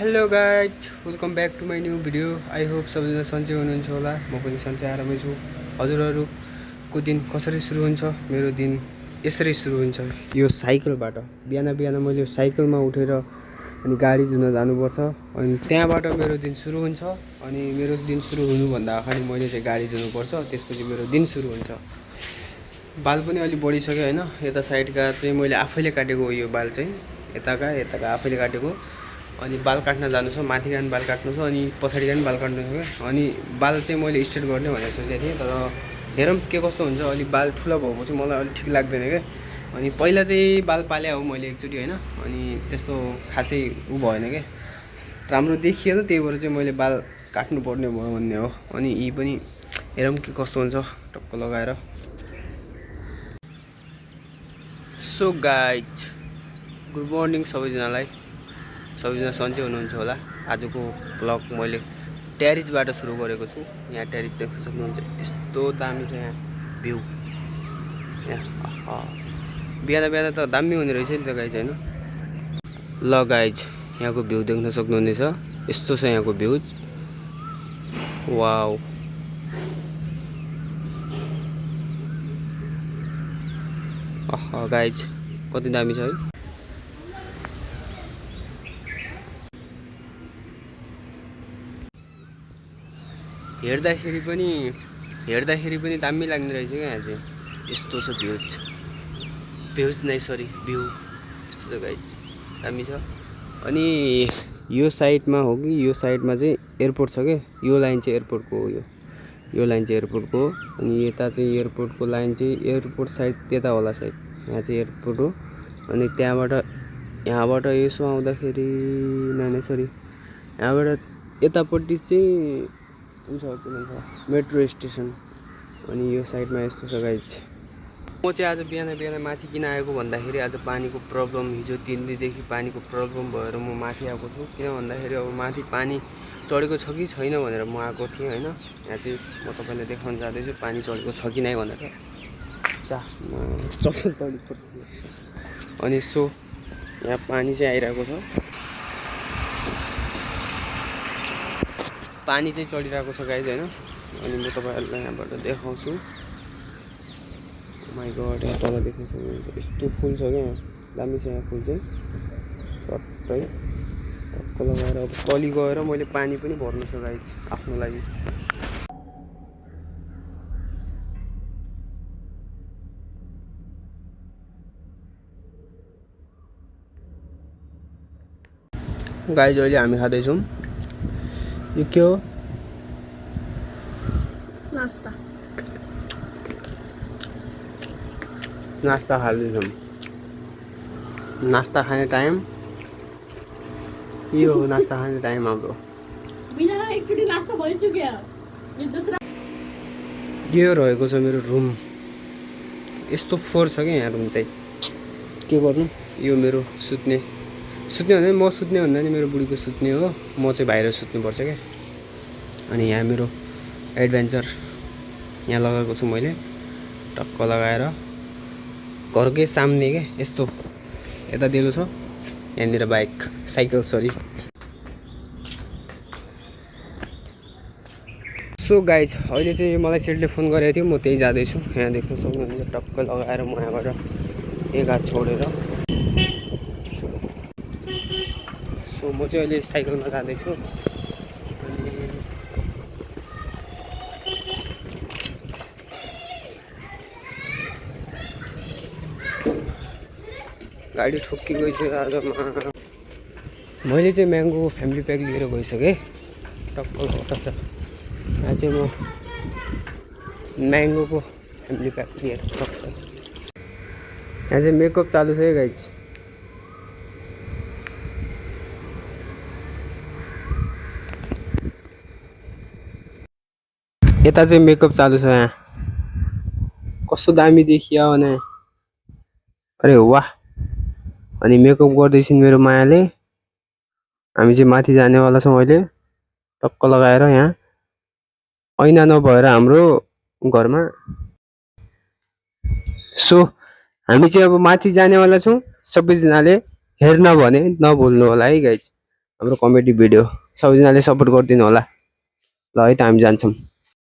Hello guys, welcome back to my new video. I hope सबैजना सन्चै हुनुहुन्छ होला। म पनि सन्चै आरामै छु। हजुरहरूको दिन कसरी सुरु हुन्छ? मेरो दिन यसरी सुरु हुन्छ, यो साइकलबाट। बिहान बिहान मैले साइकलमा उठेर अनि गाडी धुन जानुपर्छ। अनि त्यहाँबाट मेरो दिन सुरु हुन्छ। अनि मेरो दिन सुरु हुनुभन्दा अगाडि मैले चाहिँ गाडी धुनुपर्छ, त्यसपछि मेरो दिन सुरु हुन्छ। बाल पनि अलि बढिसक्यो होइन। यता साइडका चाहिँ मैले आफैले काटेको, यो बाल चाहिँ यताका आफैले काटेको। अनि बाल काट्न जानु छ, माथि पनि बाल काट्नु छ अनि पछाडि पनि बाल काट्नु छ। अनि बाल चाहिँ मैले स्ट्रेट गर्ने भनेर सोचेको थिएँ, तर हेरौँ के कस्तो हुन्छ। अलि बाल ठुलो भएको चाहिँ मलाई अलिक ठिक लाग्दैन क्या। अनि पहिला चाहिँ बाल पाले हो मैले एकचोटि होइन, अनि त्यस्तो खासै भएन क्या, राम्रो देखिएन। त्यही भएर चाहिँ मैले बाल काट्नुपर्ने भयो भन्ने हो। अनि यी पनि हेरौँ के कस्तो हुन्छ टक्क लगाएर। सो गाइज, गुड मर्निङ सबैजनालाई। सबैजना सन्चै हुनुहुन्छ होला। आजको ब्लग मैले ट्यारिजबाट सुरु गरेको छु। यहाँ ट्यारिज देख्न सक्नुहुन्छ, यस्तो दामी छ यहाँ भ्यू। यहाँ बिहान बिहान त दामी हुने रहेछ नि त गाइज होइन। ल गाइज, यहाँको भ्यू देख्न सक्नुहुनेछ, यस्तो छ यहाँको भ्यूज। वाउ, गाइज कति दामी छ है। हेर्दाखेरि पनि दामी लाग्ने रहेछ क्या यहाँ चाहिँ। यस्तो छ भ्यूज नै सरी भ्यू यस्तो छ गाइज, दामी छ। अनि यो साइडमा हो कि यो साइडमा चाहिँ एयरपोर्ट छ क्या। यो लाइन चाहिँ एयरपोर्टको हो, यो लाइन चाहिँ एयरपोर्टको हो। अनि यता चाहिँ एयरपोर्टको लाइन चाहिँ एयरपोर्ट साइड त्यता होला साइड। यहाँ चाहिँ एयरपोर्ट हो। अनि यहाँबाट यसो आउँदाखेरि नानी सरी, यहाँबाट यतापट्टि चाहिँ उ छ, के भन्छ, मेट्रो स्टेसन। अनि यो साइडमा यस्तो छ गाइज। म चाहिँ आज बिहान माथि किन आएको भन्दाखेरि आज पानीको प्रब्लम, हिजो 3 दिनदेखि पानीको प्रब्लम भएर म माथि आएको छु। किन भन्दाखेरि अब माथि पानी चढेको छ कि छैन भनेर म आएको थिएँ होइन। यहाँ चाहिँ म तपाईँलाई देखाउन जाँदैछु पानी चढेको छ कि नै भनेर। चप्पल तडिक। अनि सो यहाँ पानी चाहिँ आइरहेको छ, पानी चाहिँ चढिरहेको छ गाइज होइन। अनि म तपाईँहरूलाई यहाँबाट देखाउँछु। माइ गड, यहाँ तल देख्न सक्नुहुन्छ यस्तो फुल छ क्या यहाँ, दामी छ यहाँ फुल चाहिँ। सट्टै टक्क लगाएर अब तली गएर मैले पानी पनि भर्नु छ गाइज आफ्नो लागि। गाइज अहिले हामी खाँदैछौँ, यो के हो? नास्ता खाँदैछौँ। नास्ता खाने टाइम यो हो, नास्ता खाने टाइम हाम्रो। यो रहेको छ मेरो रुम। यस्तो फोहोर छ क्या यहाँ रुम चाहिँ, के गर्नु। यो मेरो सुत्ने भन्दा म सुत्ने भन्दा नि मेरो बुढीको सुत्ने हो। म चाहिँ बाहिर सुत्नुपर्छ क्या। अनि यहाँ मेरो एडभेन्चर यहाँ लगाएको छु मैले, टक्क लगाएर घरकै सामने क्या। यस्तो यता दिएको छ, यहाँनिर साइकल सरी। सो गाइज, अहिले चाहिँ मलाई सेटले फोन गरेको थियो, म त्यही जाँदैछु। यहाँ देख्न सक्नुहुन्छ टक्क लगाएर म यहाँबाट एक हात छोडेर। सो म चाहिँ अहिले साइकलमा जाँदैछु। अनि गाडी ठोक्की गइछ आजमा। मैले चाहिँ म्याङ्गो फ्यामिली प्याक लिएर गइसकेँ टक्क लगाएर। यहाँ चाहिँ म म्याङ्गोको फ्यामिली प्याक लिएर टक्क। यहाँ चाहिँ मेकअप चालु छ है गाइज। यता चाहिँ मेकअप चालु छ यहाँ, कस्तो दामी देखियो भने, अरे वाह। अनि मेकअप गर्दैछिन् मेरो मायाले। हामी चाहिँ माथि जानेवाला छौँ अहिले, टक्क लगाएर। यहाँ ऐना नभएर हाम्रो घरमा। सो हामी चाहिँ अब माथि जानेवाला छौँ। सबैजनाले हेर्न भने नभुल्नु होला है गाइज। हाम्रो कमेडी भिडियो सबैजनाले सपोर्ट गरिदिनु होला ल है त हामी जान्छौँ